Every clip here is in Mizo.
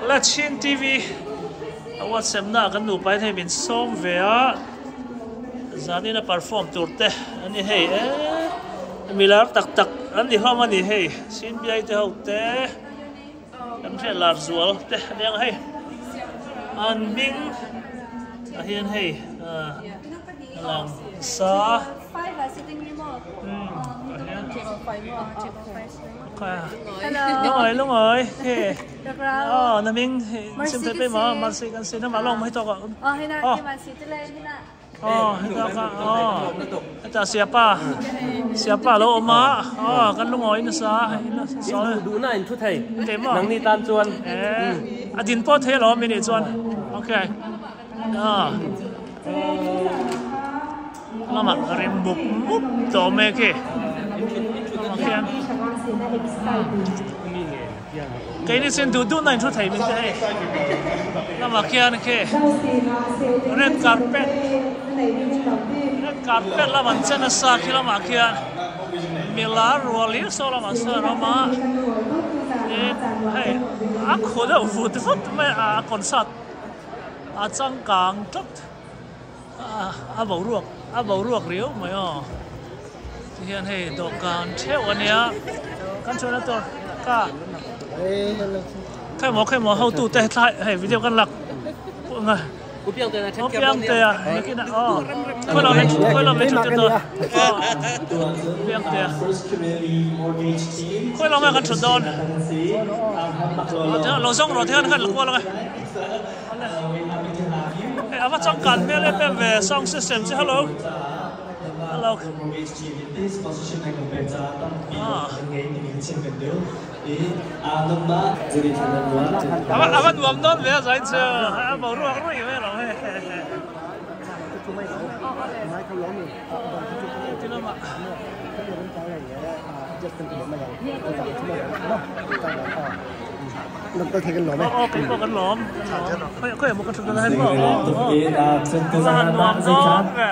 Lachin TV a WhatsApp na kan nupa hian hei min sawm ve a zanin a perform tur te an ni hei e milar tak tak an ni hlawm a ni hei Sinbiai te ho te kan hriat lar zual te a nia hei an hming ah hian hei lang sa Lungawi lungawi he oh na ming sim thei pe ma marsi kan si na ma long mai to ka oh oh heta ka oh heta siapa siapa lo oma oh kan lungawi na sa so du na in thu thei nang ni tan chuan eh adin po thei lo mi ni chuan okay ah Lamah rim mup mup tawh awm e khi. Keini chuan duh duh na in thu thei min te hei. Lamah khian khi red carpet red carpet lam an chen nasa khi lamah khian milar rual hi saw lamah sawn an awm a. Tin hei a khu deuh vut vut mai a a concert a changkang tlat. A boruak a boruak riau mai aw tihian hei dawhkan theuh a nia kan chuan a tur ka khawimaw khawimaw hotu te thlai hei video kan lak u piangtea nikin ah aw khawi lam khawi lam hi thut dawn aw piangtea khawi lam ah kan thut dawn lo zawng rawh tihian kan la kual ang e. Hei a va changkan hmel em em ve sound system chu hello hello ah a va nuam dawn ve a zain chu a boruak ruih mai lo hei ti lamah. Aw kei pawh kan lawm khawi emaw ka thut na hen maw nuam dawn ve.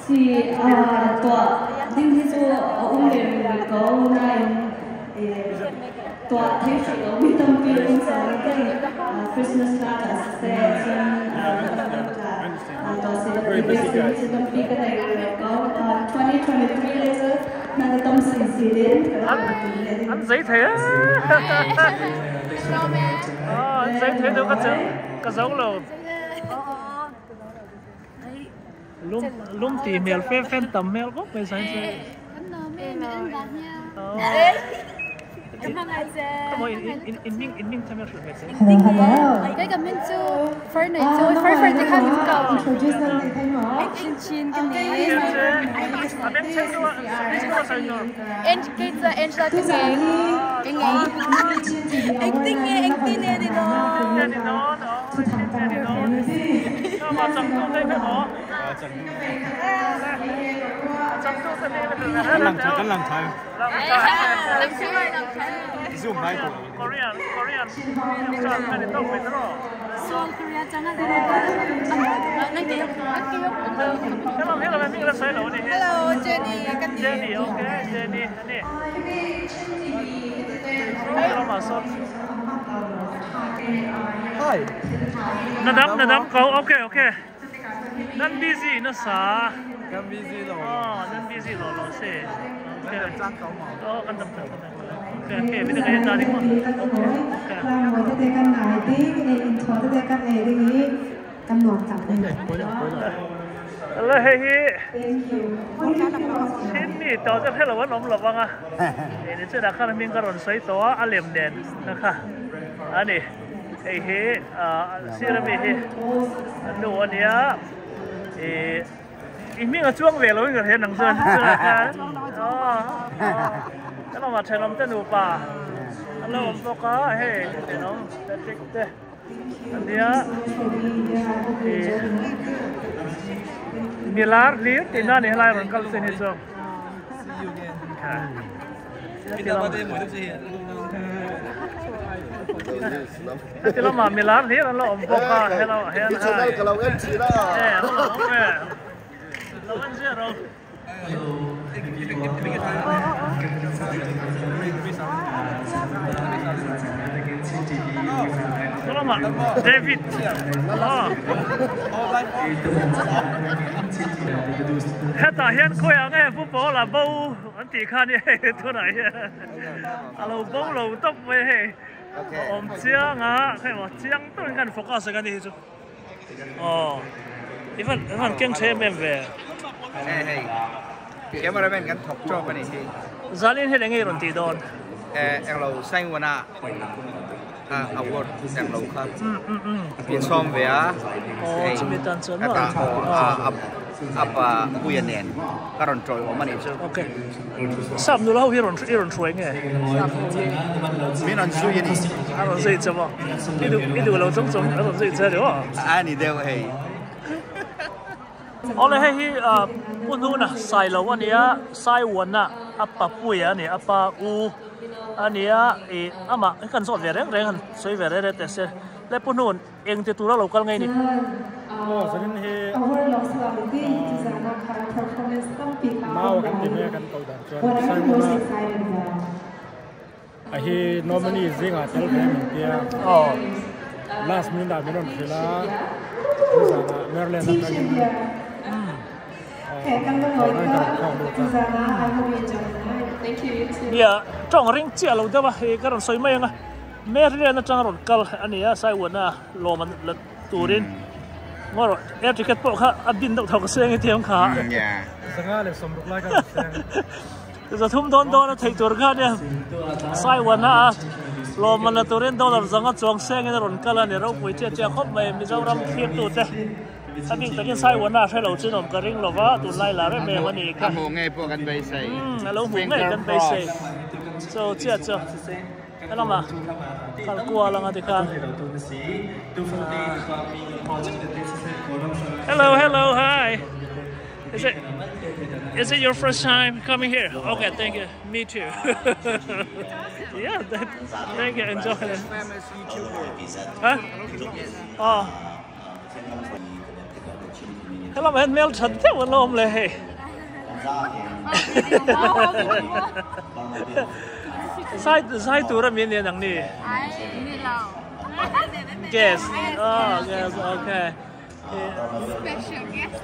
Si tuah ding hi cu a um lem rih ko nain tuah thei hrih lo mi tampi um cang kan Christmas hla ah siseh cun tuah seh ti beisei cu tampi ka nei rih lo ko. 2023 le cu hna ka tam sinsin in ka rak tum le ding. An zei thei An zei thei deuh ka ka zo lo. Lum lum ti hmel fe fen tam hmel khawp mai sai chu. Hello hello. Hello Jenny kan ni. Jenny okay Jenny ani. Hi. Nadam nadam ko okay okay. Nan busy na sa. Kan busy lo. Oh nan busy lo lo si. Kan dam cang ko ma. Oh kan dam cang ko. Okay okay mi te kan ta ding ma. Okay. La hei hi Chin mi to chu hre lo an awm lo vang a ni chu dah khan hming ka rawn sawi tawh a a lem nen kha kha a ni hei hi sir ami hi a nu a nia ih i hming a chuang ve lo in ka hria nang chuan chu lah khan aw kan awmah thenawm te nupa. An lo awm bawk a hei thenawm Patrick te an nia ih milar hlir tihna a ni helai rawn kal chin hi chu. Heti lamah milar hlir an lo awm bawk a hello ah hian hai e an lo awm e lo en ziah rawh. Saw lamah David aw hetah hian khawiah nge football a bo an tih kha nia hei tunah hian a lo bo lo tawp mai a hei a awm chiang a hei maw chiang tawkin khan focus a ni hi chu. Aw i van i van keng tha em em ve. Hei hei cameraman kan thawk tawk a nih hi. Zalin hian enge i rawn tih dawn? Eh englo Saingwana award englo kha min sawm ve a. Aw chumi tan chuan maw? A apa Puia nen ka rawn tawi awm a nih chu. Okay. Sap nula ho hi rawn i rawn hruai nge? Sap ho hi min rawn zui a ni. A rawn zui che maw? I duh i duh lo chung chung a rawn zui che ni maw? A ni deuh hei. Awle hei hi Pu Hnuna Sailo a nia, Saiwana a pa Puia a ni, a pa U a nia ih amah hi kan zawt ve reng reng han sawi ve reng reng teh se. Le Pu Hnun Eng ti tura lo kal ngei ni. Aw zanin hi mau kan ti mai a kan koh dan chuan Simon-a a hi nominee zingah tel ve min tia last minute ah min rawn hrilh a nizanah Maryland atangin thawhna in ka rawn khawk lut a. Nia tawng ring chiah lo deuh a hei ka rawn sawi mai ang a. Maryland atanga rawn kal a ni a, Saiwana lawm an la turin ngaw rawh air ticket pawh kha a bin deuh tho ka seng i tiang kha. Zanga leh sawmruk lai kha ka seng. Zathum dawn dawn a theih tur kha nia Saiwana a lawm an la turin dollar zanga chuang sengin a rawn kal a ni ropui chiah chiah khawp mai Mizoram thlirtute a bik takin Saiwana a hrelo chu nuam ka ring lova tunlai la rem em a ni kha. A hmuh ngei pawh kan beisei. A lo hmuh ngei kan beisei. So chiah chu. Helama kal kual anga tikhan Hello hello hi Is it is it your first time coming here? Okay, thank you. Me too. yeah, thank you. Enjoy it. Huh? Oh. Hello, man. Mel chat deuh an awm le hei. Zai zai tur a mi ania nang ni. Guest. Oh, guest. Okay. Special guest.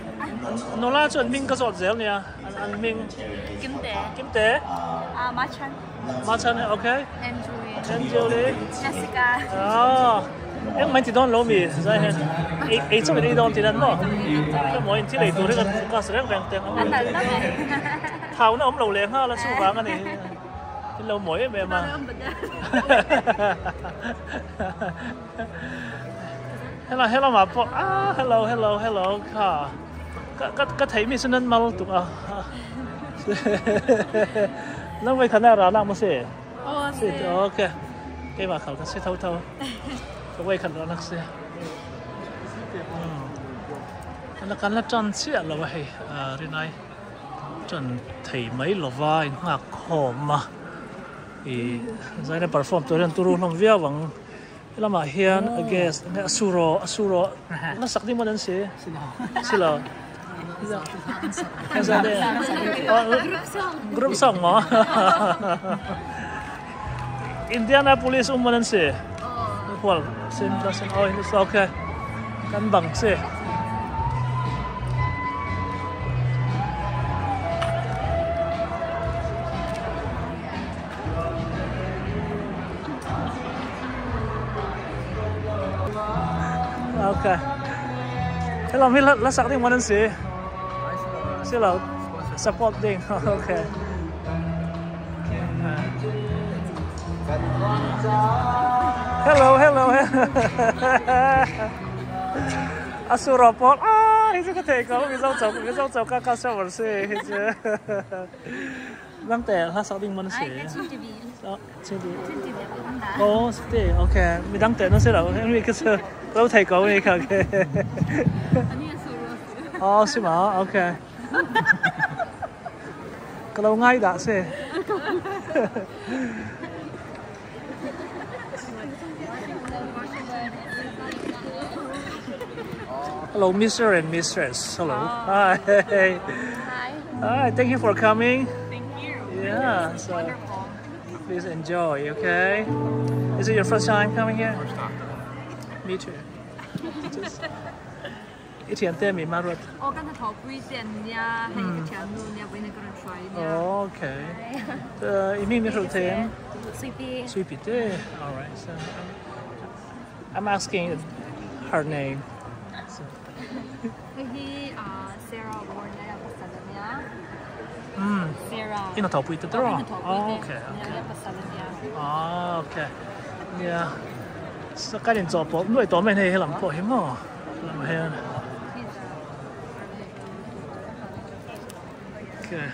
Nula chu an hming ka zawt zel nia. An hming. Kimte. Kimte. Ah, Machan. Machan, okay. Angelie. Angelie. Jessica. Ah. Eng mai ti dawn lo mi zai hian ei ei chauh in ei dawn tih an maw ka maw in thil ei tur hi kan focus reng reng teng ang thau na awm lo leh nghal a chuvang a ni thil lo mawi em em a hela helamah pawh ah hello hello hello kha ka ka ka theih mi chu nan mal tuk a nang vei khan a rana maw se okay keimah khal ka si tho tho. Ka wei khat rawh nak si. Ala kan la tan chiah lo a hei rinai tan thei mai lova in nghak khawm a i zaina perform tur hian turu hlawm viau ang helamah hian a guest nge a suro a suro na sak ding maw an si silo group song maw Indianapolis um an si. Hual sin ta sin oi ni so okay. Kan bang si. Okay. Hello, mi la sak ding man an si. Si lo support ding. Okay. Hello hello A sur a pawl ah hi chu ka thei ko mizo choka mizo choka customer si hi chu. Dang te hla sak ding man se. Chin TV. Oh, te okay. Mi dang te no se lo. Mi ka se lo thei ko ni kha ke. Oh, si ma. Okay. Ka lo ngai da se. Hello, Mr. and Mistress. Hello. Hi. Hi. Hi. Thank you for coming. Thank you. Yeah. So wonderful. Please enjoy. Okay. Is it your first time coming here? First time. Me too. Just. Oh, Okay. All right. So I'm asking her name. So. Sarah Sarah. Okay. Okay. Yeah. So cái điện thoại nuôi tổ mình hay làm bộ hiếm không? Làm hay. Okay.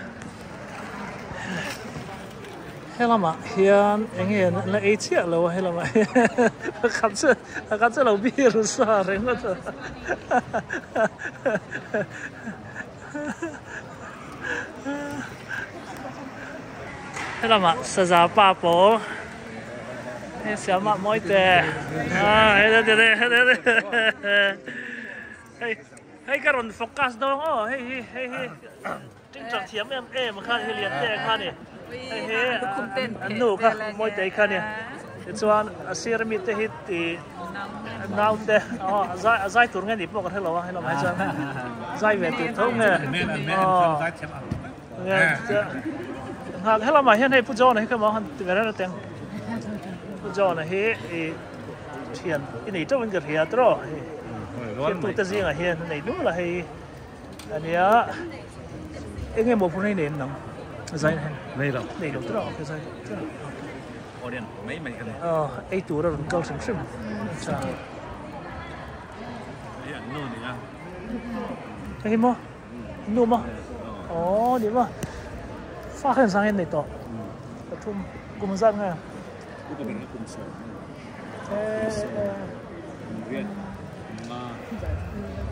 Hello mà hiền anh hiền là ấy chết rồi hello mà khát chết lâu bia rồi sao rồi nó hello mà sa sa ba bố小马摸一点啊，对对对对对，嘿，嘿，个人 focus 到哦，嘿嘿嘿嘿，正常前面哎，我看你脸这看你，嘿嘿，nụ ka moi te kha ni chuan a sir mi te hi ti nau te oh zai tur nge ni pawh ka hrelo a hei lamah hi chuan zai ve tur tho nge oh he lamah hian hei pu John hi ka mau han ti ve reng teng pu John hi i thian i nei teuh in ka hria tawh hei thian tu te zingah hian nei nu la hei ania eng emaw phun hei nen nang zai hen nei lo nei lo tawh ka zai Orient mấy mấy cái này. Ờ, ấy tủ ra rừng câu sừng sừng. Chà. Cái gì mà? Nụ mà? Ồ, đi mà. Phát hiện sang em này to. Thum cùng ra nghe.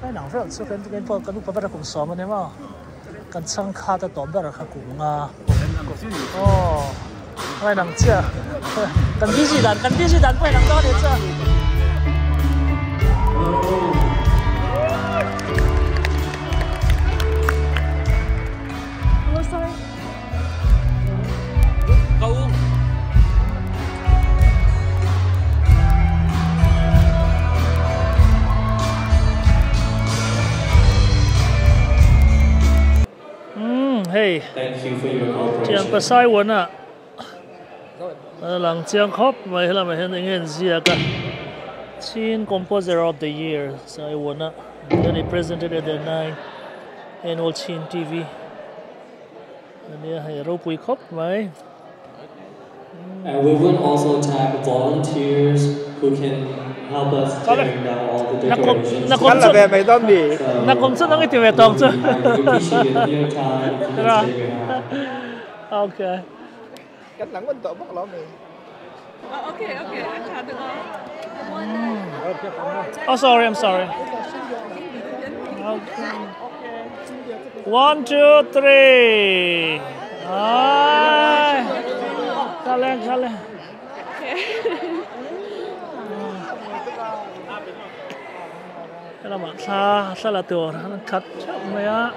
Cái nào phải số cái cái cái cái lúc bắt đầu cùng xóm mà mà. Cái sang khá ta tóm ra khá cùng à. Ồ. Cái nặng chưa? Cần busy đàn, cần busy đàn quay nặng đó đấy chưa? Oh, sorry. Câu. Hey. Thank you for your cooperation. Chiang pasai wana. Lang Chiang Khop mai hela mai hen eng zia ka Chin Composer of the Year so I won then he presented at the 9 annual Chin TV and yeah hei ro pui khop mai. And we would also tag volunteers who can help us tearing down all the decorations. Na kom chun ang iti ve tong chu. Okay. Okay, okay. Oh, sorry, I'm sorry. Okay. 1, 2, 3. Ay. Kale, kale. Cái là mà xa xa là từ nó cắt chậm mấy á.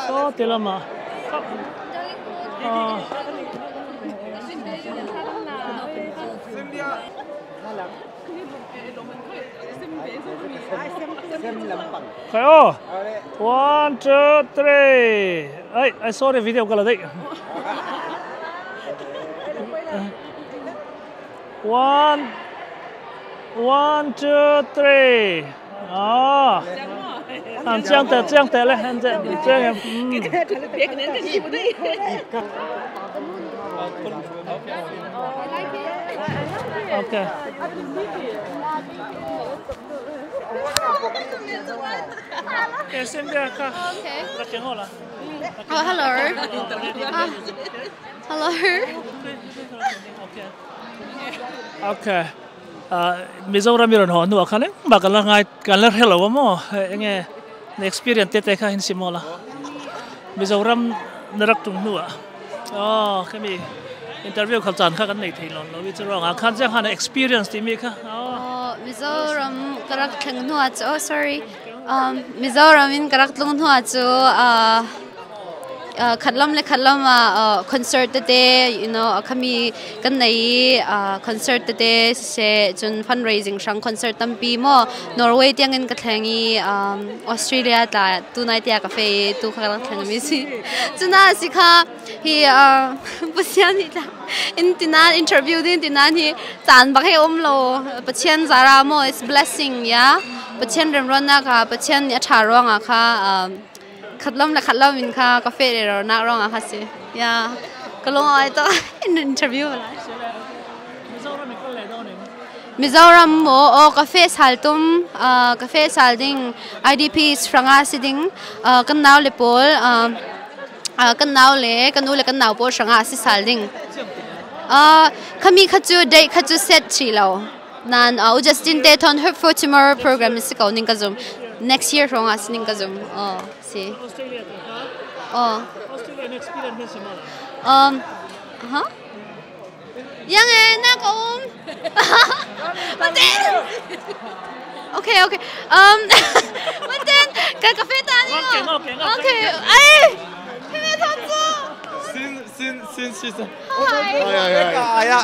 So thì là mà. Oh, 1, 2, 3. Hey, I saw the video cái là đấy. 1, 1, 2, 3. Ah. À, chiang te lên, anh chiang em. Okay. Okay. Oh, hello. Hello. Okay. Mizoram mi ron ho nu kha le ba kan la ngai kan la hello mo enge experience te te kha hin simola Mizoram narak tung nu a oh kemi interview khal chan kha kan nei thei lon lo wi chu rong a khan jang han experience ti mi kha oh Mizoram karak thleng nu a chu oh sorry Mizoram in karak tlung nu a chu khatlam le khatlam a concert te you know khami kan nei concert te se chun fundraising sang concert tampi mo Norway tiang in ka thlengi Australia ta tu nai tia ka fe tu kha lang thleng mi si chuna si kha hi pasian ni ta in tinan interview din tinan hi chan bak he om lo pachian zara mo is blessing ya pachian rem ron na kha pachian ni tha rong a kha khatlam la khatlam in kha cafe ro na rong a khasi ya kalong ai to interview la Mizoram mo o cafe saltum cafe salding IDPs franga siding kan naw le pol kan naw le kan u le kan naw pol franga si salding khami khachu date khachu set chi lo nan u Justin te thon hope for tomorrow program is ko ning ka zum next year rong as ning ka zum oh si Australia oh Australia experience huh yang e na ko okay okay but then ka cafe ta ni okay ai me thon chu sin sin sin ai ya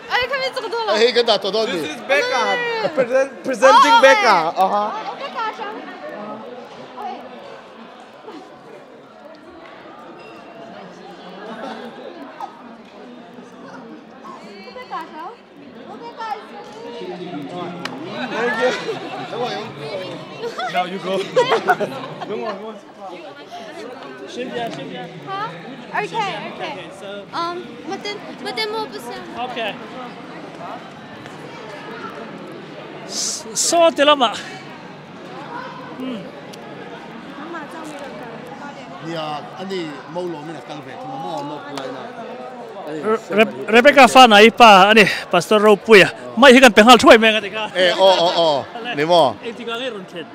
哎，看没这个多了。哎，跟打多多的。 This is Becca presenting Becca. Uh-huh. Thank you. Now you go. Huh? Okay, okay. But then more percent. Okay. So telama. Yeah, ani mo lo mi na kalve mo no play na. Rebecca fa na ipa ani Pastor Ropuia. Mai hi kan penghal thuai me nga tika. Eh oh oh oh. Ni mo. Eng tika nge ron thlen.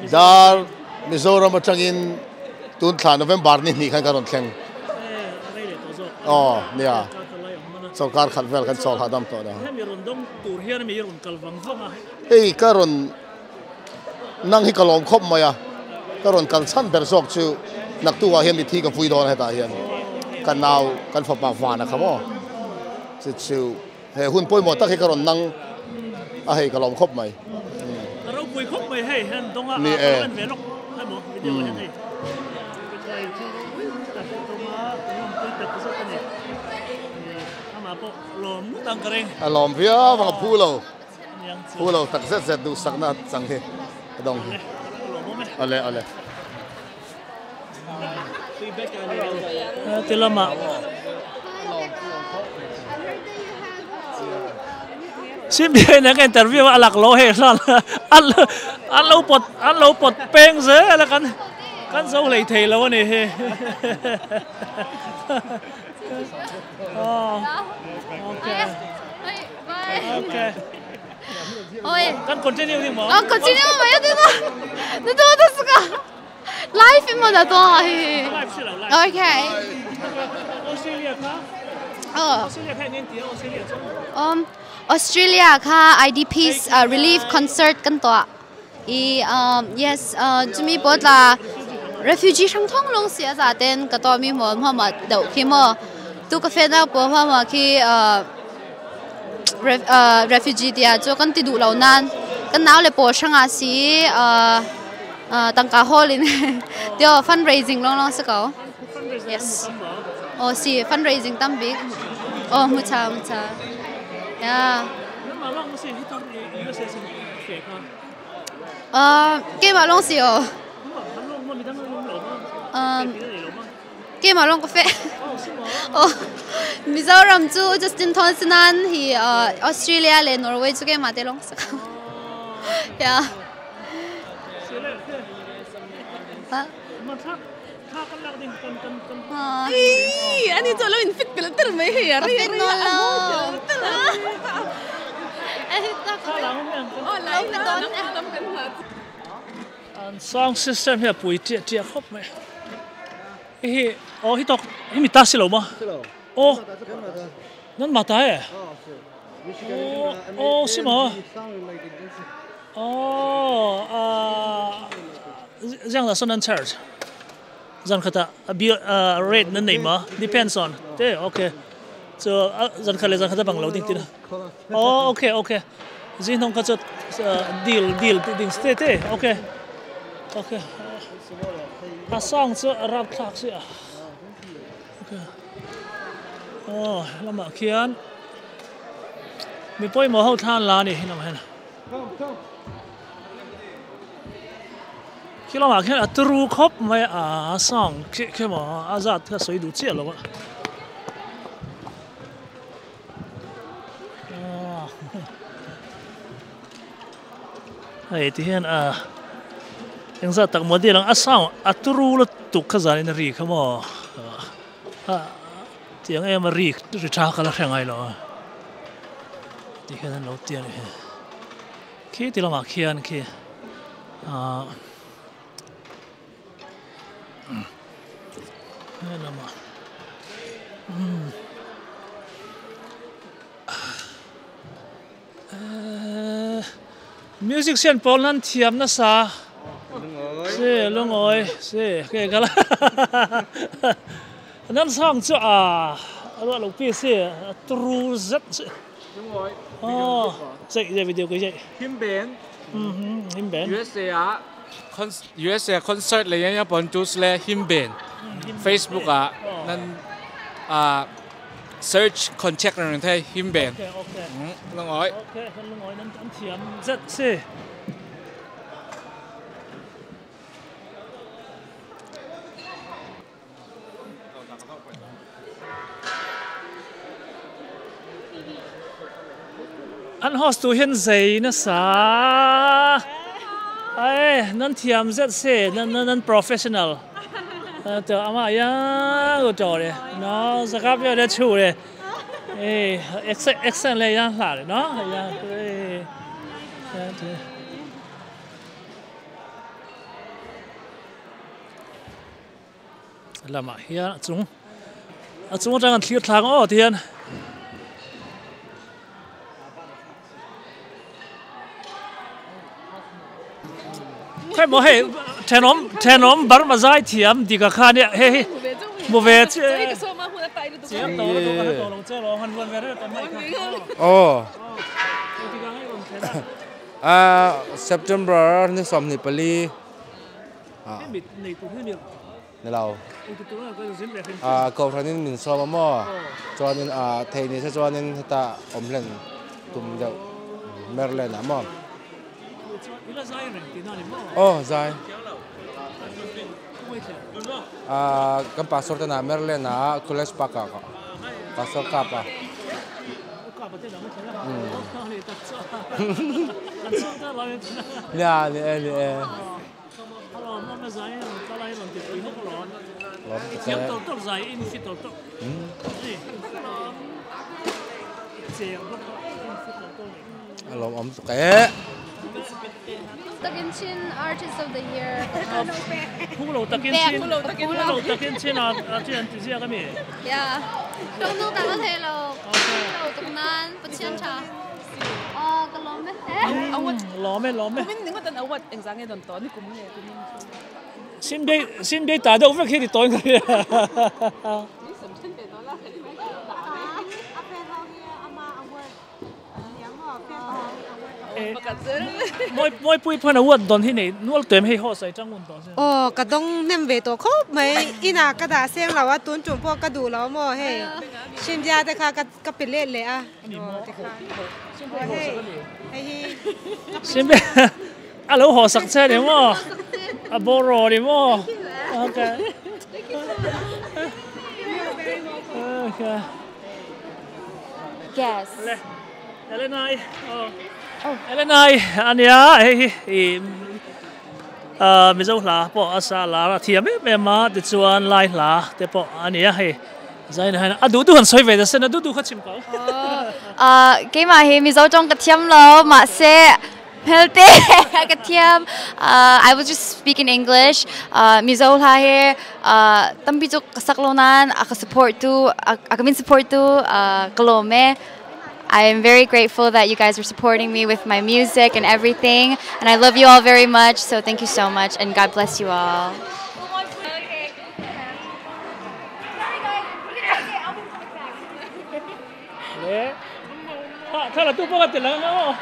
Dar Mizoram atangin tun thla November ni ni khan ka ron thleng. Oh nia. Sarkar khat vel kan sol hadam to na. Mi ron dong tur hian mi ron kalwang vanga. Ei ka ron nang hi kalom khop maya. Ka ron kal chan ber sok chu nak tu wa hian mi thi ka pui don heta hian. Kan nau kan fa pa wa na khamo. Chu chu he hun poi mo tak hi ka ron nang a hei kalom khop mai. Ro pui khop mai hei han donga a kan ve lok hai mo video hian hei. Lom via vang phu lo phu lo tak zet zet du sakna chang he dong hi ale ale tilama sim bi na ka interview alak lo he lan an lo pot peng ze ala kan kan zo lei thei lo ani he. Oh, okay. Okay. Oi. Kan continue ni mo. Ah, continue mo ya dito. Dito desu ka. Live mo da to. Live si live. Okay. Australia ka? Oh. Australia ka ni ti Australia. Australia ka IDPs relief concert kan to. I yes, chumi pot la refugee sang thong long sia za ten ka to mi mo mo ma dau khi mo tu ka fe na po ma ma khi refugee tia cho kan ti du lo nan kan naw le po sanga si tangka holin tio fundraising long long sa ko. Yes. Oh si fundraising tam big. Oh mucha mucha. Yeah. Ma long si hi to USA sin fe ka. Ke ma long si o. Keimah lawng ka feh. Oh, Mizoram cu Justin Thon sinan hi Australia le Norway cu keimah te lawng si ko. Yeah. Ani chu lo in fit tel tel mai hei a fit no lo. An sound system hi a pui chiah chiah khawp mai. Hi oh hi tok hi mi ta si lo ma? Oh nan ma ta e? Oh oh si ma? Oh ah ziang da son an charge. Zan khata a bill rate nan nei ma? Depends on. Te okay. So zan khat le zan khata bang lo ding tin. Oh okay okay. Zing hnawng kha chu deal deal ding te te okay okay a sound chu a rap thlak si a okay oh lamah khian mi pawimawh ho thlan la a ni lamah hian khi lamah khian a turu khawp mai a sound khi khi maw a zat kha sawi duh chiah lo a. Hei ti hian a engzat tak model ang a sound a turu lutuk kha zanin a ri kha maw a tiang em a ri ri tha kha la hre ngai lo a ti hian an lo ti a ni khi ti lamah khian khi ah Helamah umm ehh music sian pawl nan thiam nasa si lungawi si ke ka la nan sang chu a ruah lo pi si a turu zet si aw cheih zeh video ke cheih him ben him ben USA ah USA concert le yan pon tus le him ben Facebook ah nan search contact nan thei him ben lungoi okay lungoi nan an thiam zet si An host tu hian zei nasa ai nan thiam zet se nan nan professional to ama ya go to le no zakap yo le chu le eh accent le yang hla le no ya eh Lamah hian a chung a chung atang an thlir thlak aw ti hian Khai maw hei thenawm thenawm Burma zai thiam dik a kha nia hei hi hmu ve che chiang tawh lo ka hre tawh lo che lo han huan ve reng tam mai kha aw September ni 24 Ni lo. Kohhranin min sawm a maw? Chuanin thei ni se chuanin heta awm hlen tum deuh Maryland ah maw? Aw zai. Kan pastor te nah Maryland ah College Park ah pastor kap a. Nia ni e ni e. A lawmawm tuk e. Takin Chin Artist of the Year. Phu lo takin Chin. Phu lo takin Chin a chi an ti ziak ami. Yeah. Hlong nu ta ka thei lo. Lo tuk nan Pathian tha. Ah ka lawm e. Lawm e lawm e. Kumin ni ngawt an award engzah nge dawn tawh ni kum nge kumin chu. Sin bei sin bei ta deuh vek hi ti tawi ka ria. Mawi pui phuan award dawn hi nei nual tuem hei haw sai tang un tawh sin. Aw ka dawng hnem ve tawh khawp mai inah ka dah seng lo a tun tum pawh ka duh lo maw hei Shindia te kha ka ka pe let leh a aw ti kha aw hei hei hi Shindia a lo haw sak che ni maw a borrow ni maw okay. Okay. Yes. Le. Elenai. Oh. Elenai ania hei hi i Mizo hla pawh a sa lar a thiam em em a tichuan lai hla te pawh ania hei zaina hian a duh duh han sawi ve ta sen a duh duh kha chim ko. Keimah hi Mizo tawng ka thiam lo mahse hmelte ka thiam. I will just speak in English. Mizo hla hi tampi cu ka sak lo nain a ka support tu a ka min support tu ka lawm e. I am very grateful that you guys are supporting me with my music and everything. And I love you all very much. So thank you so much and God bless you all. Le. Kha la tu pawh ka ti lang ang aw.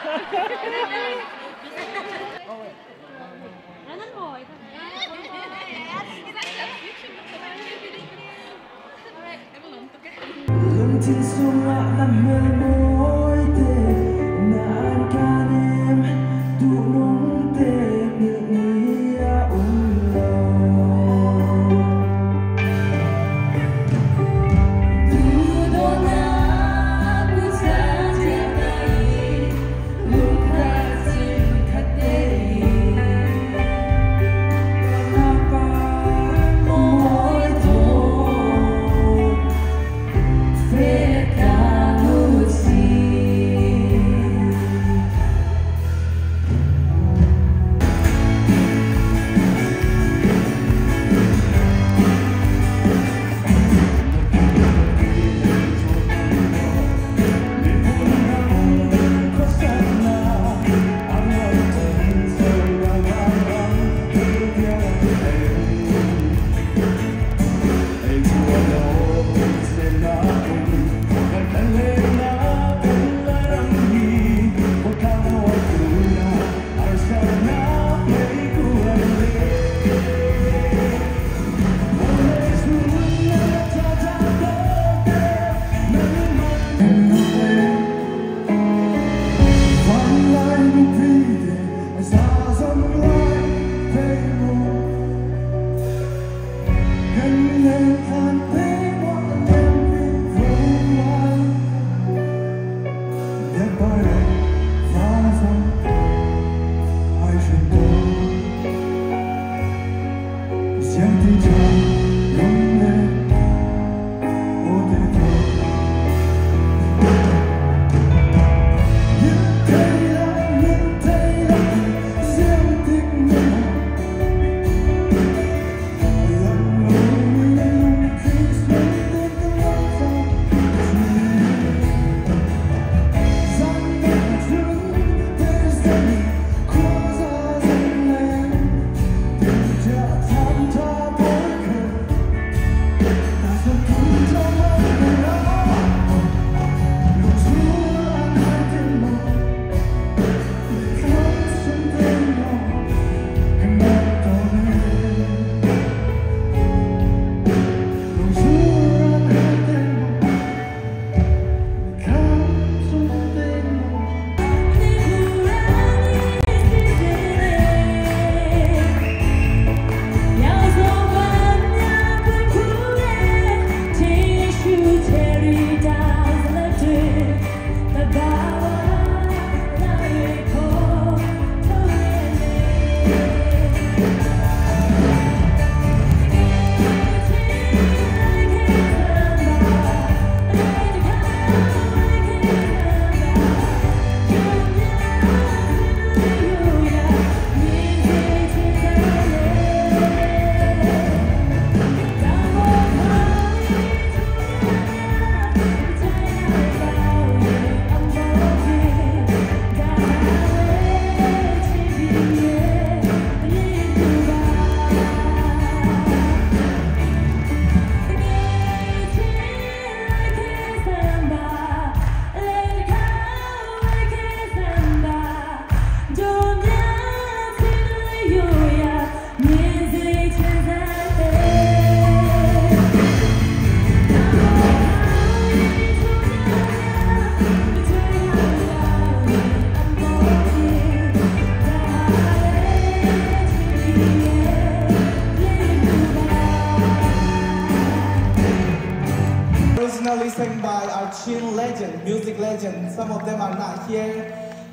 be sang by our Chin legend, music legend. Some of them are not here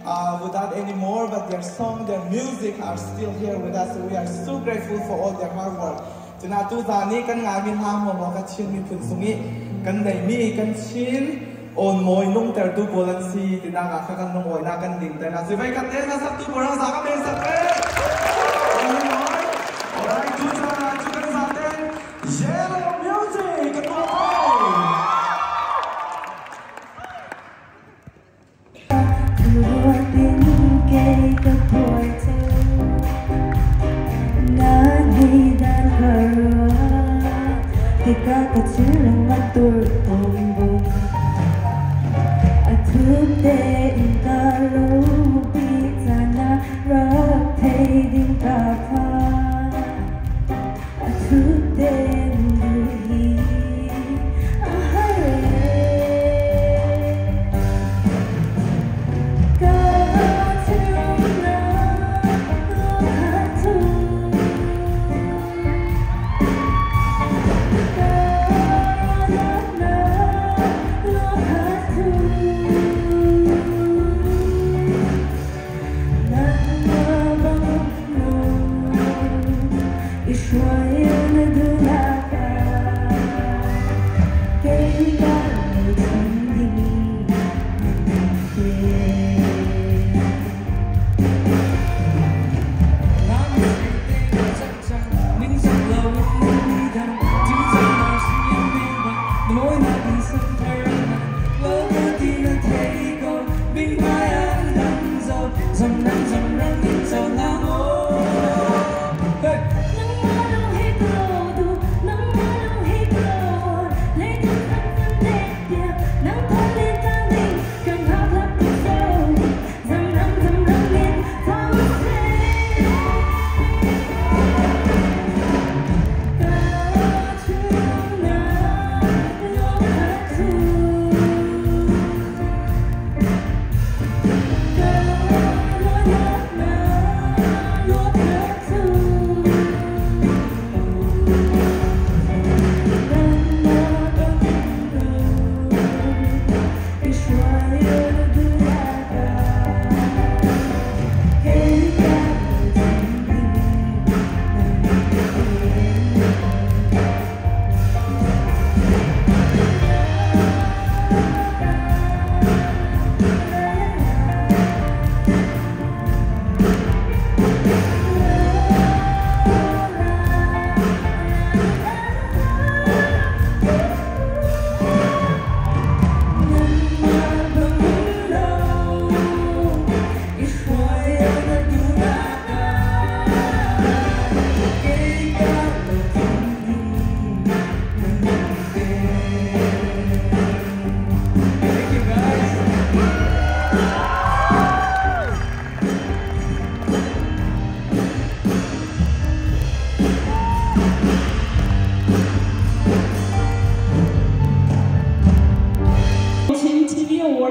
uh, with us anymore, but their song, their music are still here with us. So we are so grateful for all their hard work. Tuna tu zani kan ngai mi hla mo mo ka Chin mi phun sungi kan nei mi kan Chin on moi nung ter tu polan si tina ka kha kan nung oi na kan ding ter na si vai kan te na sak tu porang sa ka men sak te. Alright, tu zana tu kan sa ten Yellow Music kan mo.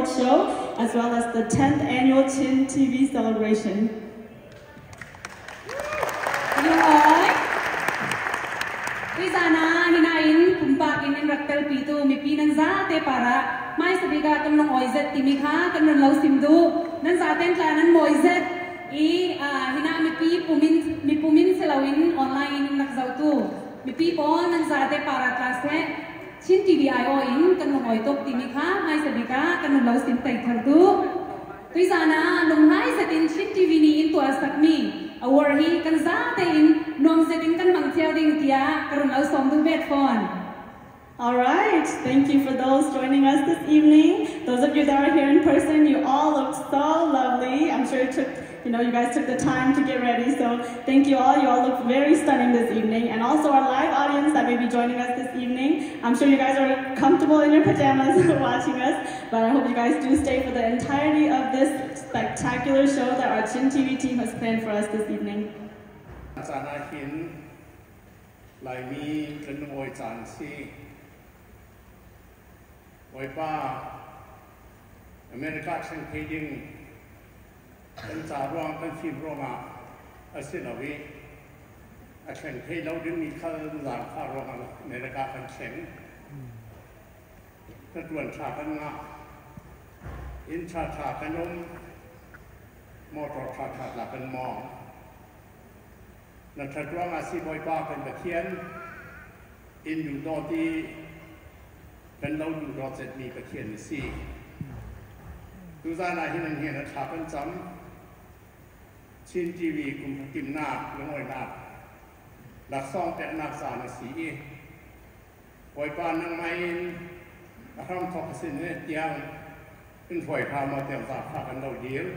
Show, as well as the 10th annual Chin TV celebration. Chin TV IO in kan lung oi tok timi kha mai sabika kan lo sim tai thar tu tuizana lung hai satin Chin TV ni in tua sakmi award hi kan za te in nom setin kan mang thiao ding tia karun lo som du bet phone. All right, thank you for those joining us this evening. Those of you that are here in person, you all look so lovely. I'm sure it took, you know, you guys took the time to get ready, so thank you all. You all look very stunning this evening. And also our live audience that may be joining us this evening. I'm sure you guys are comfortable in your pajamas watching us, but I hope you guys do stay for the entirety of this spectacular show that our Chin TV team has planned for us this evening. กันจาร่วงกันฟิล์มร่วงอ่ะอาเซียนเอาไว้อาเข่งให้เราดึงมีข้าวหลานข้าวร่วงอ่ะในระดับกันแข็ง Rianṭuan ṭha kan ngah. Inn ṭhaṭha kan um. Motor ṭhaṭha tla kan mawng. Na ṭhat ruangah si Bawipa kan Pathian, inn duhdawt i kan lo duhdawt zetmi Pathian na si. Tuzaan ah hin an hngen ah thla kan cam. Chin TV kum khatimnak lungawinak laksawng peknak caan a si i Bawipa nangmah in a hramthawk a sin tiang in hruai hram maw tiang zaangfah kan lo dil.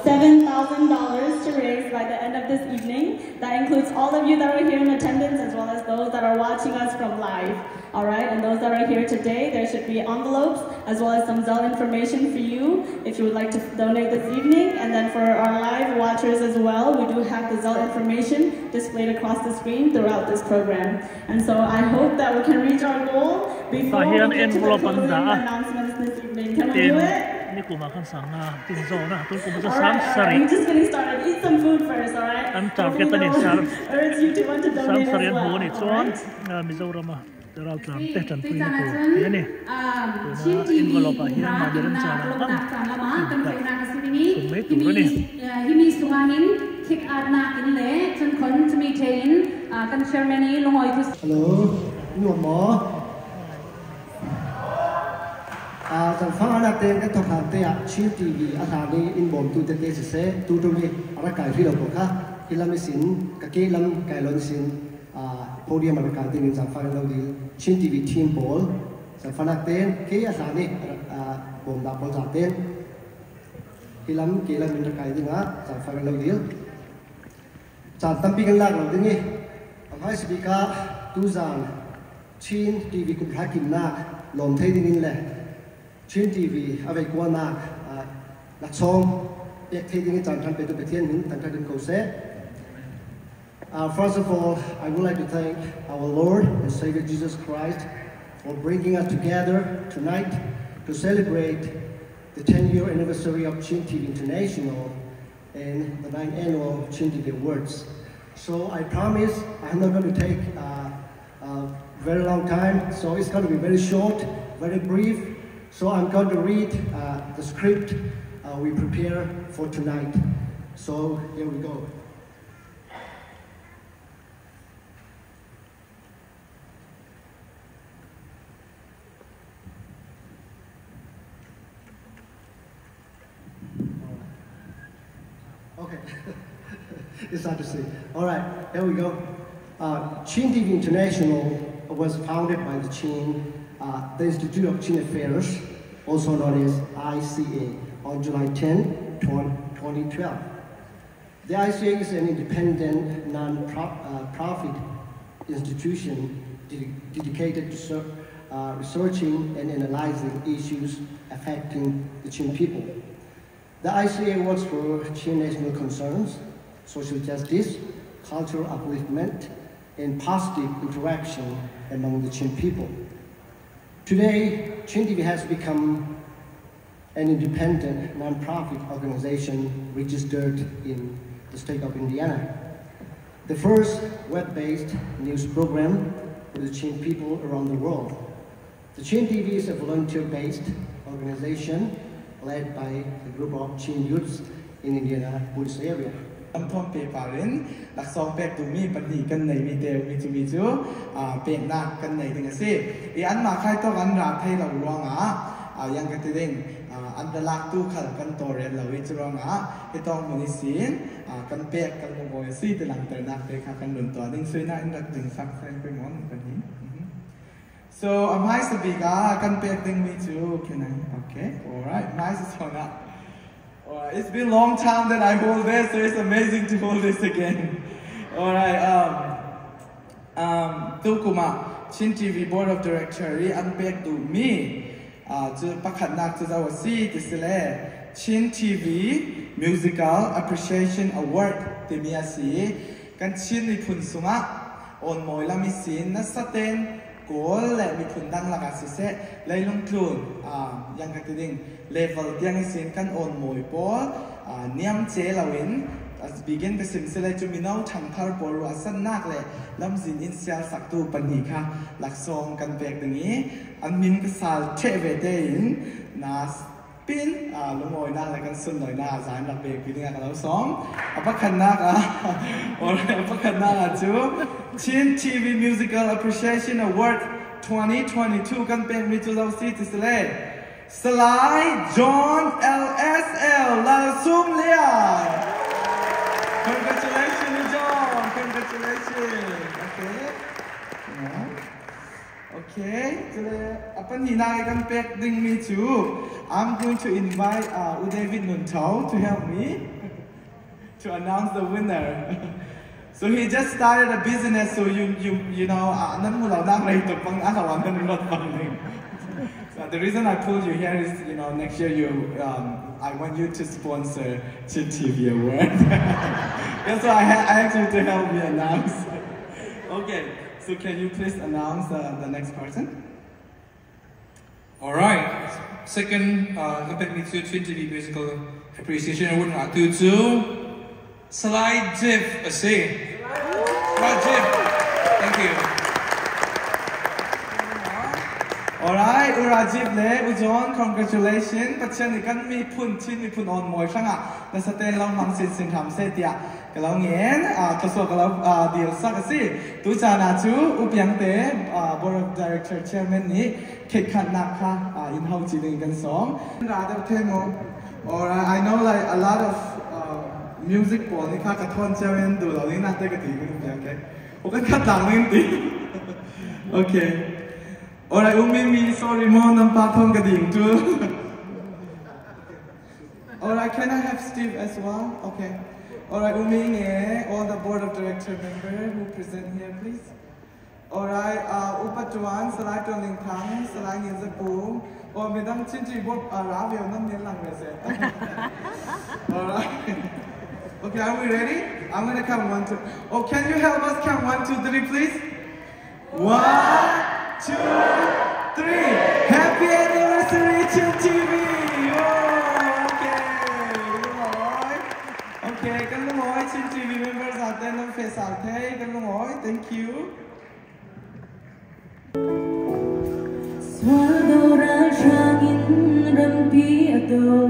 $7,000 to raise by the end of this evening. That includes all of you that are here in attendance as well as those that are watching us from live. All right, and those that are here today, there should be envelopes as well as some Zelle information for you if you would like to donate this evening. And then for our live watchers as well, we do have the Zelle information displayed across the screen throughout this program. And so I hope that we can reach our goal before we get to the closing announcements this evening. Can we do it? All right, we're just getting started. Eat some food first, all right? An target ani Hopefully that will urge you to want to sang donate as sarian hu well. ani All chuan right? Mizorama raltlam te Tui tanpui zan na ah tur cun tih a ni. Chin Tuna TV envelope ah kum hian hra mahni kimnak remchang ang lawmhnak caan lam ah kan in fehnak a si ding i thum mai tur himi a ni. himi sungah hin thik atnak in le cun khon cumi the in kan chairman i lungawi thu Hello, nuam maw? Zangfang anak tein kan thawk hlan te ah Chin TV a hlan i in bawmtu tete siseh, tutum i a rak kai hrih lo ko kha hi lam isin ka ke lam kai lon isin podium a rak kai ding in zangfang in lo dil. Chin TV team pawl zangfang tein ke a hlan i bawmnak pawl za tein hi lam ke lam in rak kai ding ah zangfang in lo dil. Caan tampi kan lak lo ding i a hmaisa bik ah tuzaan Chin TV kum hla kimnak lawm thei ding in le Chin TV a vei kuanak laksawng pek thei ding in caan ṭhan petu Pathian min thangṭhat in ko seh. First of all, I would like to thank our Lord and Savior Jesus Christ for bringing us together tonight to celebrate the 10-year anniversary of Chin TV International and the 9th annual Chin TV Awards. So I promise I'm not going to take a very long time, so it's going to be very short, very brief. So I'm going to read the script we prepare for tonight. So here we go. Okay, it's hard to see. All right, here we go. Chin TV International was founded by the Chin, the Institute of Chin Affairs, also known as ICA, on July 10, 2012. The ICA is an independent, non-profit institution dedicated to researching and analyzing issues affecting the Chin people. The ICA works for Chin national concerns, social justice, cultural upliftment, and positive interaction among the Chin people. Today, Chin TV has become an independent nonprofit organization registered in the state of Indiana. The first web-based news program for the Chin people around the world. The Chin TV is a volunteer-based organization led by a group of Chin youths in Indianapolis area. Lamthawm pe parin laksawng pek duhmi pahnih kan neimi te ummi cumi cu peknak kan nei ding a si. I anmah khai tawk an ra thei lo ruangah yang ka ti ding an ra laktu khal kan tawlrel lo i cu ruangah hi tawng hmun i sin kan pek kan lungawi a si ti langhternak te kha kan run tuah ding suina in rak ding sak seng pe mon kan hi. So a hmaisa bik ah kan pek dingmi cu can I okay all right hmaisa zawn ah. Alright, it's been a long time that I hold this, so it's amazing to hold this again. Alright, tukum ah Chin TV Board of Director i an pek duhmi cu pakhatnak cu zo a si ti si le Chin TV Musical Appreciation Award timi a si i kan Chin miphun sungah awnmawi lam i sin nasa ten Kawl le miphun dang lakah siseh leilung tlun yang ka ti ding level tiang i sin kan awnmawi pawl niam ce loin bikin ka sim sile cu mino ṭhangthar pawl ruahsannak le lamzin in sial saktu pahnih kha laksawng kan pek ding i an min ka sal ṭheh ve tein na pin lungawinak le kan sunlawinak ah zan rak pek ding ah ka lo sawm. A pakhatnak ah a pakhatnak ah cu Chin TV Musical Appreciation Award 2022 kan pekmi cu zo si ti si le Salai John LSL Lal Sum Lian. Congratulations, John. Congratulations. Okay. Okay, cule a pahnihnak i kan pek dingmi cu I'm going to invite U David Nun Chau to help me to announce the winner. So he just started a business, so nan mu lo nak rei tuk bang a lo nan ruat bang ding. So the reason I pulled you here is, next year I want you to sponsor Chin TV Award. That's why I asked you to help me announce. Okay, so can you please announce the next person? All right. Second, kan pekmi cu Chin TV Musical Appreciation Award ngahtu cu Salai Jeff a si. Rajiv, thank you. Alright, U Rajiv le U John, congratulations. Pathian nih kan miphun Chin miphun on mawi hrangah na saten lo hmang sin sin hram seh tiah ka lo ngen. Thawsuah ka lo dil sak a si. Tu caan ah cu U Piang te Board of Director Chairman nih khekhannak kha in ho ci ding kan sawm. Ra deuh the mu. Alright, I know like a lot of music pawl nih kha ka thawn cio in duh lo ding na te ka ti kan Piang ke. U kan khat lang ning ti. Okay. Alright, U Mimi, sorry mo nam pa thon ka ding tu. Alright, can I have Steve as well? Okay. Alright, U Ming, all the board of director member who present here, please. Alright, Upatuan, Salai Tuan Ling Thang, Salai Ngin Zapu, or Medang Chin Board Ra Veo Nam Nien Lang Ve. Alright. Okay, are we ready? I'm gonna count 1, 2. Oh, can you help us count 1, 2, 3, please? 1, 2, 3. Happy anniversary, Chin TV! Oh, okay. Okay, kan lungoy Chin TV members out there nam face out there. Kan lungoy, thank you. Swallow ra rangin rampi ado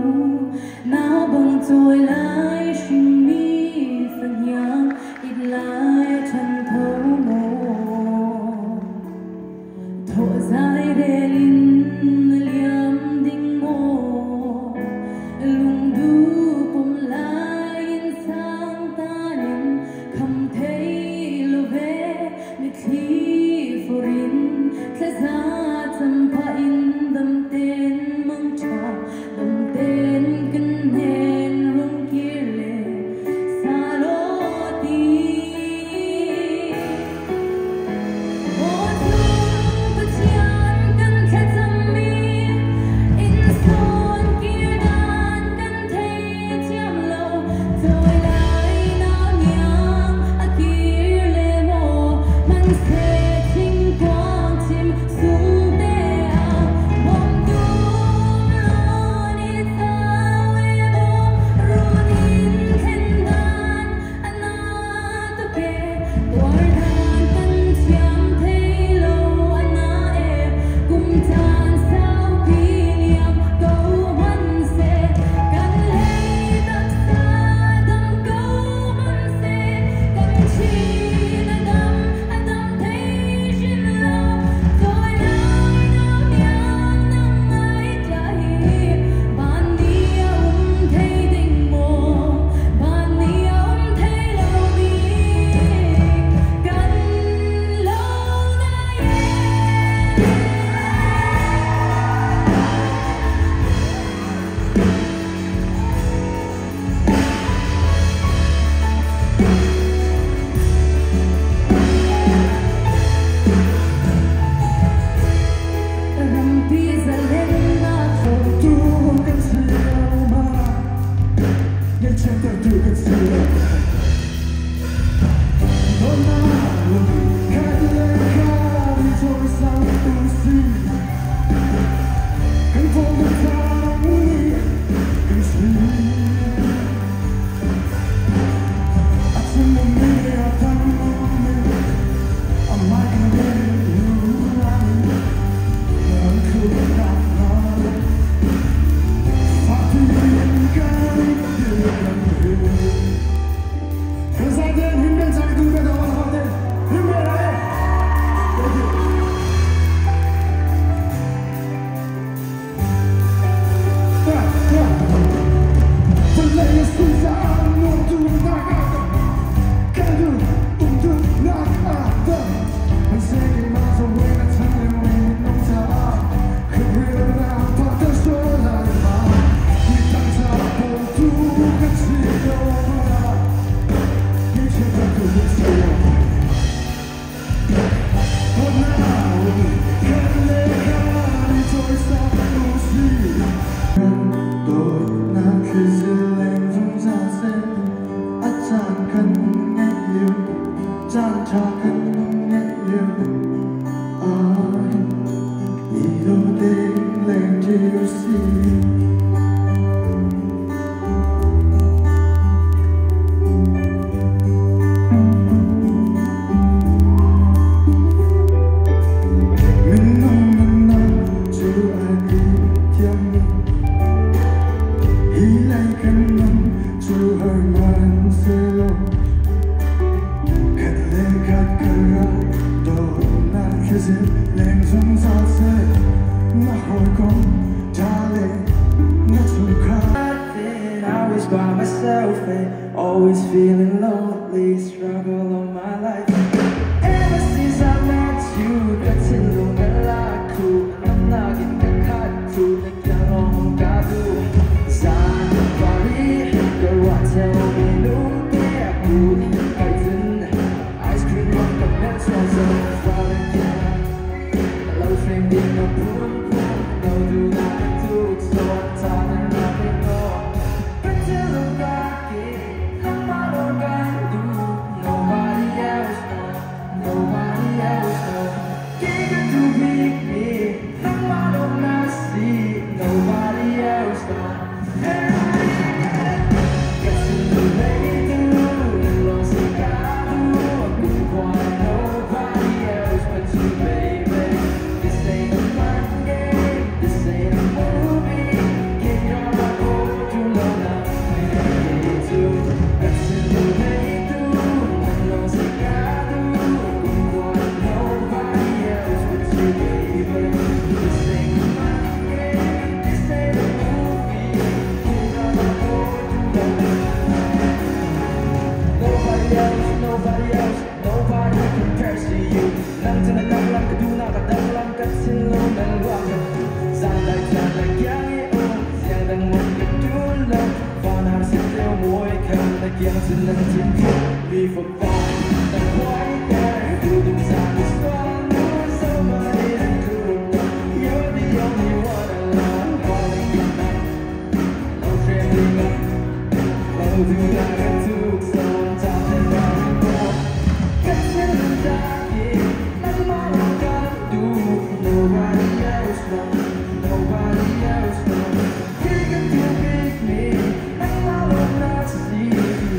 nao bang trôi lai sinh mi phần nhang ít lai chân thấu mồ thọ dài đề linh liam đinh mồ lung du cùng lai in sang ta nên khăm thấy lô về mi thi forin thế ra pa in dam ten mang cha dam ten kan nen rung kir le sa lo ti o tu pathian kan kha cham mi in son kir dan kan thei chiam lo trôi lại nao nhang a kir le mo man se thing quang chim sung te.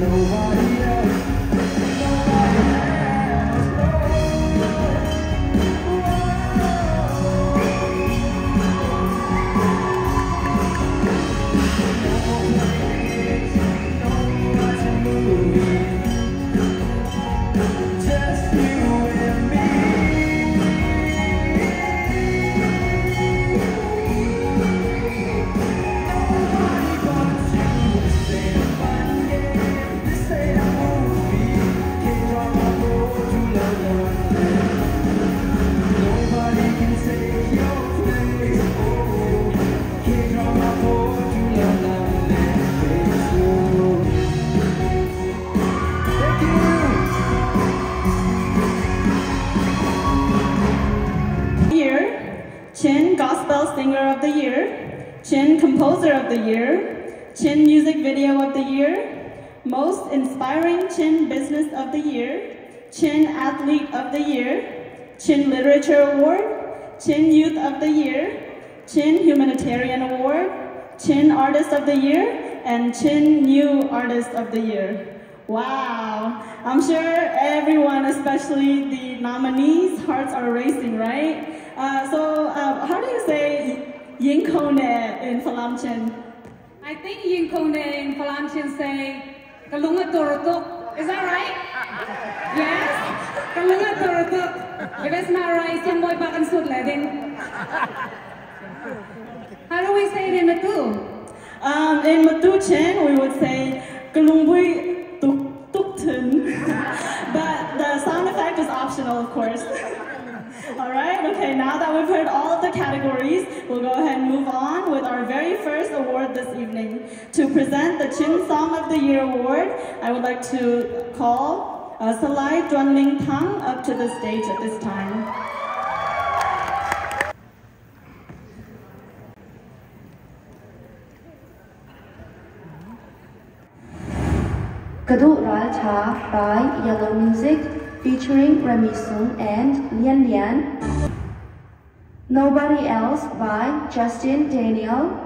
Nobody else. Chin Gospel Singer of the Year, Chin Composer of the Year, Chin Music Video of the Year, Most Inspiring Chin Business of the Year, Chin Athlete of the Year, Chin Literature Award, Chin Youth of the Year, Chin Humanitarian Award, Chin Artist of the Year, and Chin New Artist of the Year. Wow. I'm sure everyone, especially the nominees, hearts are racing, right? So how do you say Yinkone in Falam Chin? I think Yinkone in Falam Chin say Kalunga Torotok. Is that right? Yes? Kalunga Torotok. If it's not right, siyang boy bakan sud leding. How do we say it in Matu? In Matu Chin, we would say Kalungbui Tuk Tuk Tun. But the sound effect is optional, of course. All right, okay, now that we've heard all of the categories, we'll go ahead and move on with our very first award this evening. To present the Chin Song of the Year Award, I would like to call Salai Duanling Tang up to the stage at this time. Kadu Ral Cha by Yellow Music, featuring Remy Sung and Lian Lian. Nobody Else by Justin Daniel.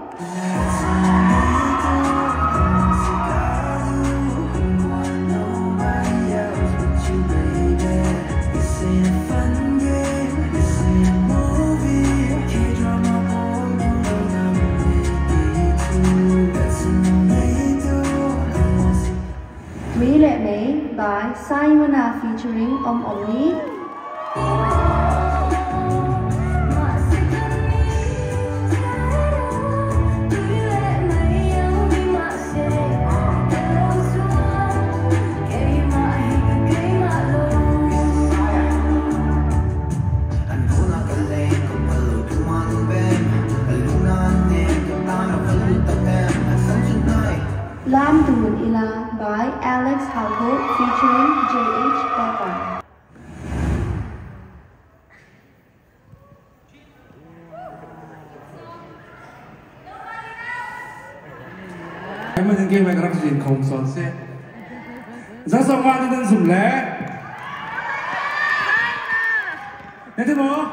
May by Simona featuring Om Omni. Lam Dun Ila by Alex Halko featuring J.H. Becker. Em ơi, game này các bạn không son xe. Giá sòng hoa thì dân dùng lẽ. Nghe thấy không?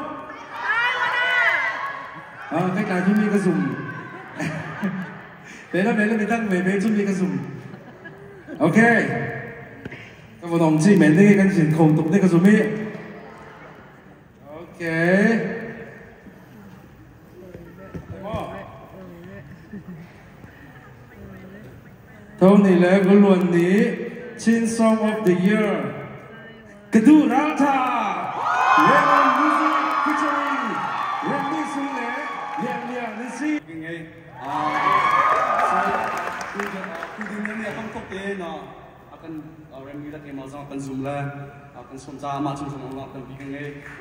Cách là chúng mình có dùng. Đấy là mình đang về chúng mình có dùng. Ok. Các bạn đồng chí mình đây cái chuyện không tục đây cái dùng ý. Ok. Tony le guluan ni Chin Song of the Year. Kedu Ralta. Yellow Music featuring Remy Sule, Liang Liang Nisi.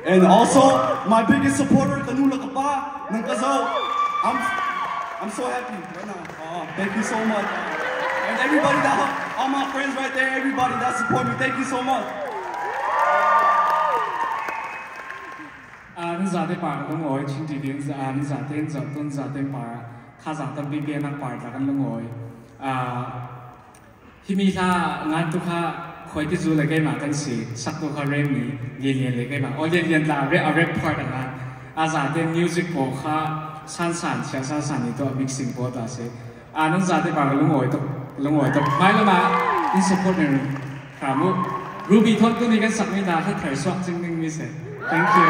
And also my biggest supporter, Kanula Kapa, Nangkazo. I'm so happy right now. Thank you so much. And everybody that, all my friends right there, everybody that support me, thank you so much. Ruby thon tu ni kan sak mi na kha thar suak ching ding mi se. Thank you.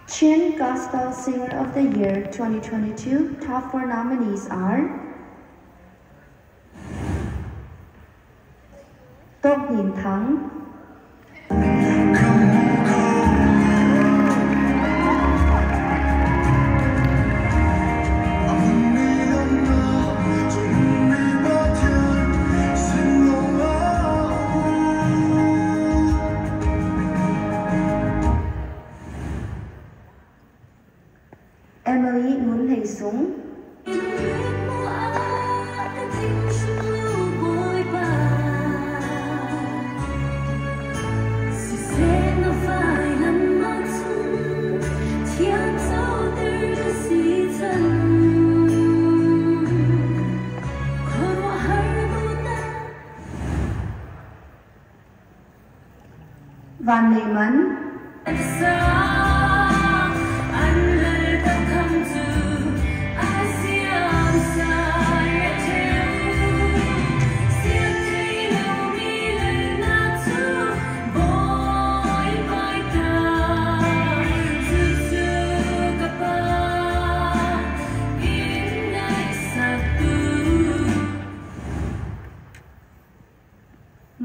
Chin Gospel Singer of the Year 2022 top 4 nominees are Tok Nin Thang, Emily Moon Hei Sung,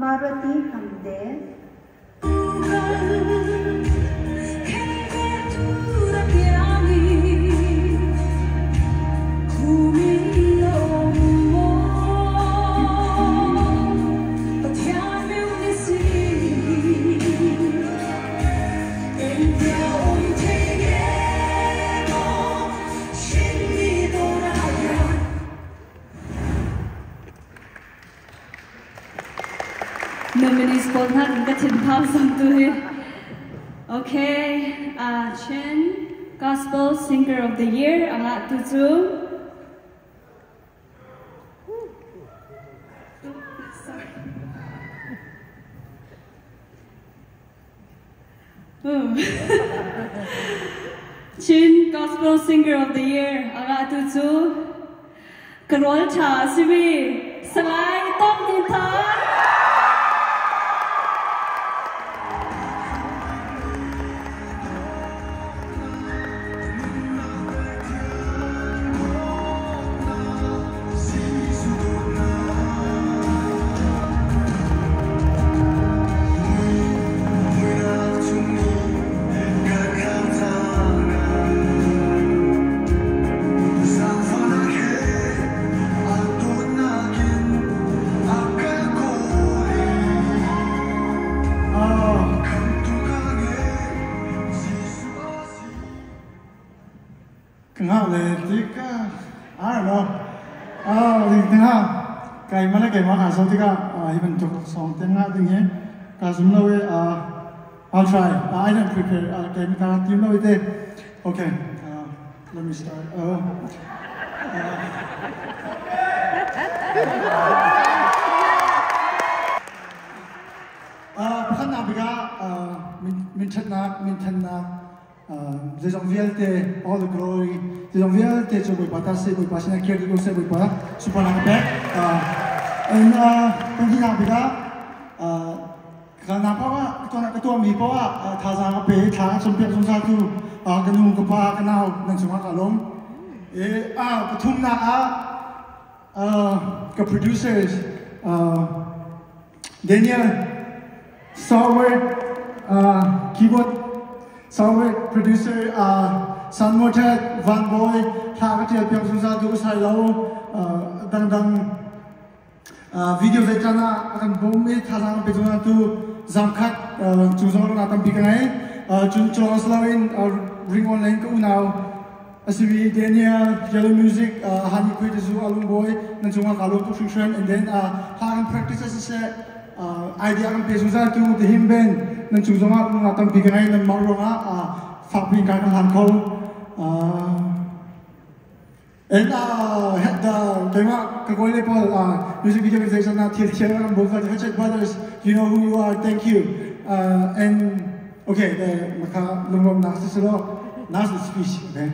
Marati Hamde. Nominees pawl hna kan ka thin phang sam tu hi. Okay, Chin Gospel Singer of the Year anga tu cu. Sorry. Chin Gospel Singer of the Year anga tu cu. Karol Cha Simi Salai Tom Tin Thar. I don't know. Kai mana kai ma so tika even to song ten nga ding he ka zum lo I'll try. I didn't prepare. Kai mi ta team lo ite. Okay. Let me start. Pakhat na biga min that na zezong vialte all the glory zezong vialte chu boi pata se boi pasina kier di se boi pa super lang back and panghi na biga ka na pa wa to na ka to mi pa wa tha za ka pe tha chom pe chom sa tu ka nu ka pa ka nau nang chunga ka lom e a pathum na a ka producers Daniel software keyboard software producer San Motet Van Boy tha ka tial pyang sa tu sai lo dang dang video zai chana kan bom e tha sang pe chuna tu zamkhat chu zong na tam bi ka ngai chun chong slawin ring online ko now asibi Daniel Yellow Music Hani Khui zu Alung Boy nan chunga ka lo tu function and then tha kan practice se idea kan pe sa tu the him band nan chu zonga na tam bi ka ngai nan mar ronga fa pin ka kan han ko and the tema ka koi le Paul music video organization na thil thiang kan bo ka Hatchet Brothers, you know who you are, thank you. And okay, the maka lungrom na silo now's the speech, okay.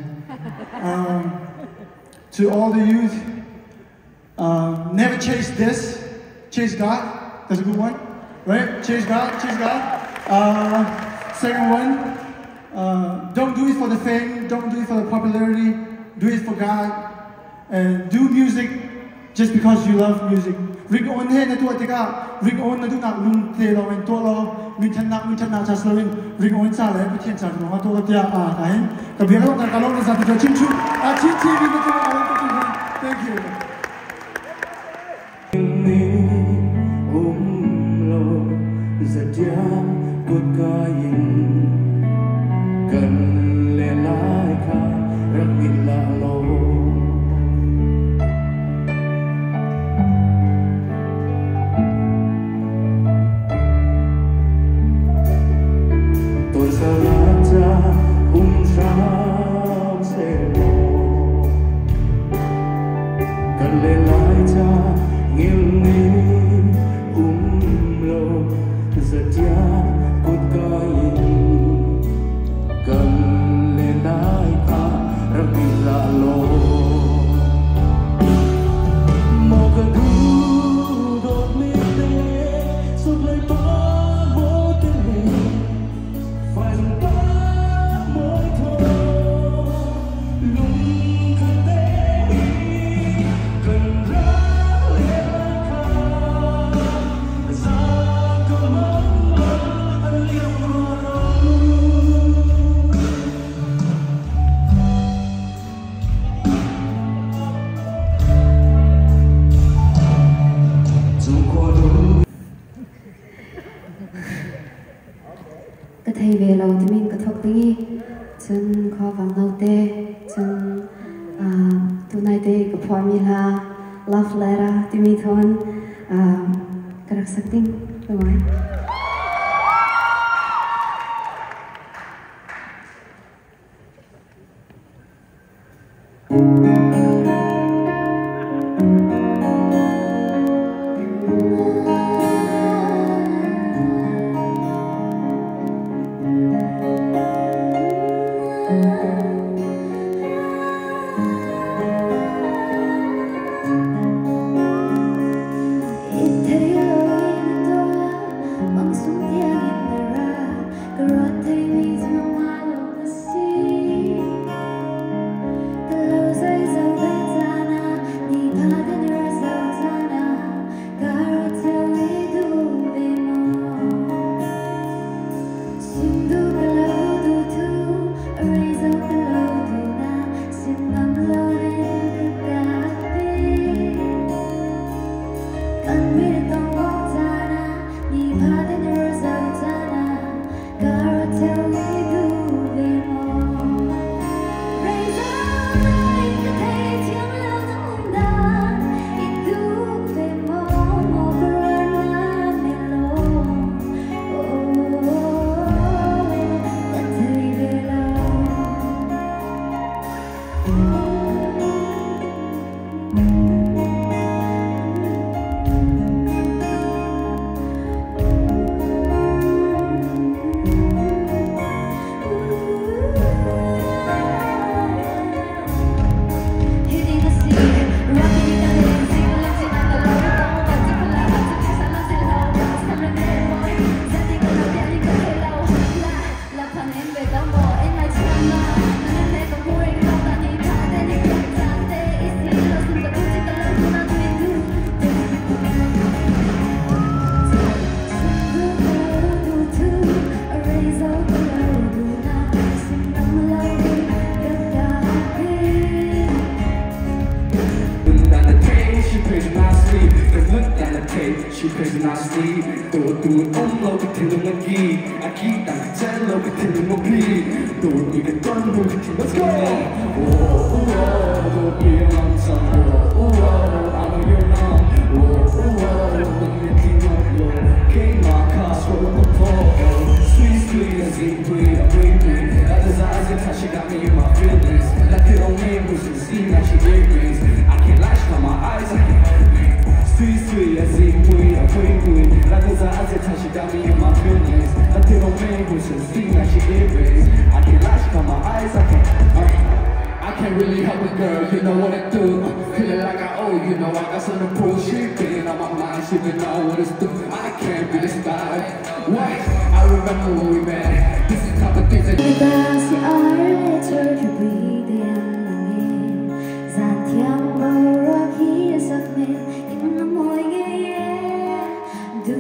To all the youth, never chase this, chase God. That's a good one, right? Chase God, chase God. Second one, don't do it for the fame, don't do it for the popularity, do it for God. And do music just because you love music. Ring on he na tu atika, ring on na tu nak lung te lo en to lo, min chan nak just lo in, ring on sa le, pathian cha lo to tia a ka hin. Ka bia lo ka lo na sa tu chin chu, a chin TV na tu ka lo tu. Thank you. Zatia kut ka in kan le lai kha rak in la lo tôi sa la cha sao se lo kan Timin ka thok tingi chun kho wang no te chun tu nai te ka phwa mi la love letter timi thon karak sak ding Bye. She plays nicely. Do do om lo ka tin na gi. A ki dang chen lo ka tin mo pi. Do ni ka don lo ka tin. Let's go. Oh oh oh, do be long time. Oh oh, I know you're not. Oh oh, let me tin mo lo. Came my car, swallow the pole. Sweet sweet as in we we. That desire is she got me in my feelings. That they don't mean we should see now she earrings. I can't lie, she got my eyes. I can't. Sweet, sweet, as in we, we. That desire, she got me in my feelings. That they don't mean we should see now she earrings. I can't lie, she got my eyes. I can't really help it, girl. You know what I do. Feeling like I owe you know I got something to prove. She been on my mind, she been on what it's do. I can't really stop. What? I remember when we met. This is type of things that. Lâu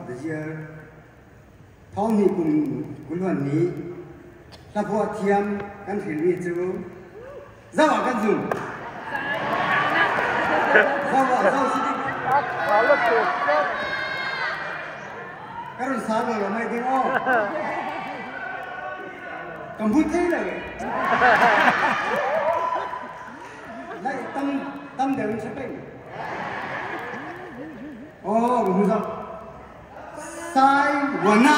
the Year ท้องนี่กุนกุนวันนี้ละพวกเทียมกันถือมีจูเจ้ากันจุ่มเจ้าเจ้าสิการุณสาวเราไม่ดิ้งอ้อกำพูดเท่เลยไล่ตั้มตั้มเดินใช่ไหมโอ้คุณผู้ชมไซวนา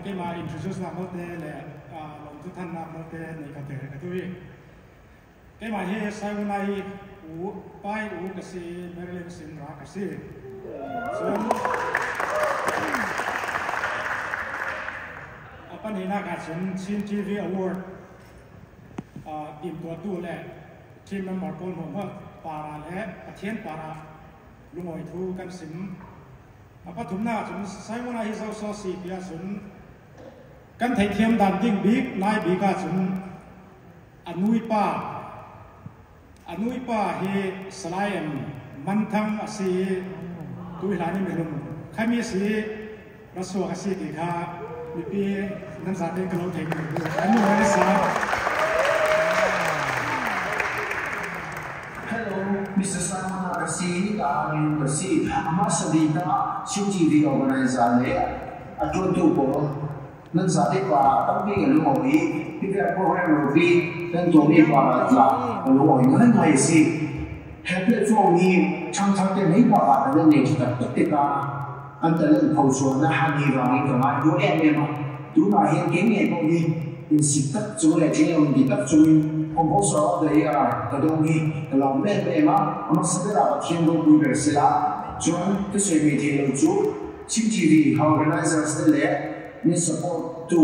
ชีมา introduce นักมดเลยลงทุกท่านนักมดในกระเทยกระตุยแกมาที่ไซวุนัยอูไปอูกษีเมริลสินรักษีส่วนปัญหานักการชินทีวีอวอร์ดทีมตัวตู้และทีมมันมาปนผมว่าปาราและเทียนปาราลุงหอยทูกันสิมปฐุมนาสุนไซวุนัยเซาซอสีเปียสุนกันไทยเทียมดันดิ้งบิ๊กนายบิ๊กสุนอนุยป้าอนุยป้าเฮสไลม์มันทั้งสีตุยหลานี่ไม่ลงใครมีสีรัสวกสีตีค่ะมีปีน้ำสาดเองก็เราเทงอนุยสา Hello, Mr. Simon Akasi, Amin Kasi, Amasadita, Chin TV organizer เลยอัตตัวตัวนั่นสาธิตว่าต้องมีกันรู้หมดที่แบบโปรแกรมรูปีนั่นตัวมีว่าจะรู้หมดนั่นไงสิแค่เพื่อช่วงนี้ช่างทำเป็นให้กว่านั่นเองแต่ติดตาอันแต่เรื่องโพสต์นะฮันนี่เราเองก็มาดูเองเนี่ยมาดูมาเห็นเก่งเองพวกนี้เป็นสิบตับจูเลยที่เราดีตับจูผมโพสต์เลยอ่ะแต่ตรงนี้เราไม่ไปมามันสเปราเทียนดูดูแบบเสียจนที่เสียมีที่เราจูชิมทีวี organizers เนี่ยมี support ตู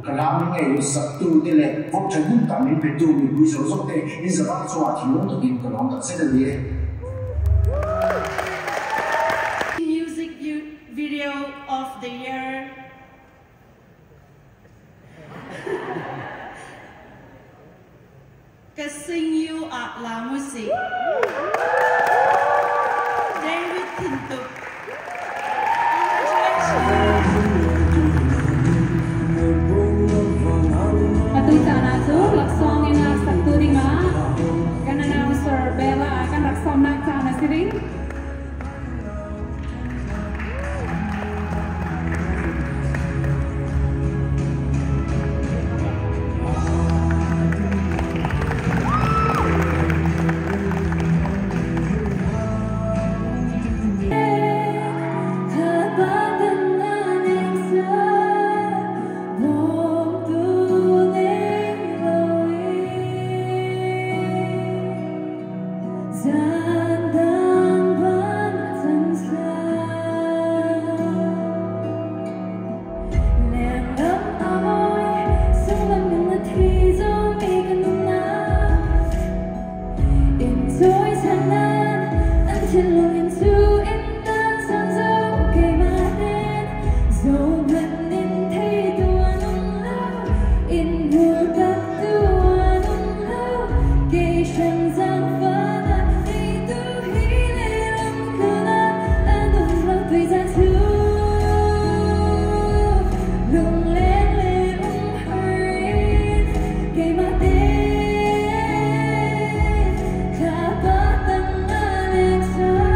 กระลำไงสับตูที่เลยพวกฉันมุ่งตามนี้ไปตูมีผู้สาวสดเตนี่สบายสวัสดิ์ที่มุ่งตัวกินกระลำตัดเส้นเลย Music Video of the Year Kasing You at La Music David Tintuk. Patuloy sa nato, laksong ina sa turing kan announcer Bella akan laksong na sa nasiring. Kapatang aneksa.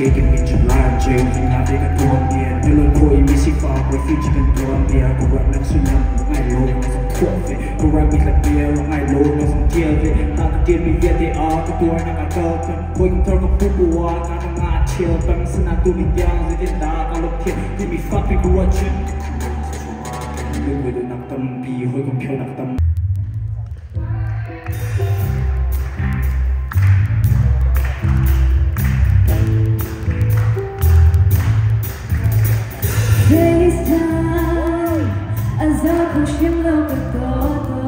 ke ke min chu la che u na te ka tuam bia ne lo ko i mi si fa refugee kan tuam bia ko ra nak su nam ngai lo na som thua ve ko ra mi la bia lo ngai lo na som tia ve ha ka tia mi via te a ka tua na ka kal pen hoi kum thor ka pu pu wa ka na nga chill pang sana tu mi yang ze te da ka lo thia ti mi fa pi ko ra chin lu we do nak tam bi hoi kum phyo nak tam. FaceTime, azal ko shim lo ka to to,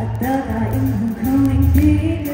at in hong coming.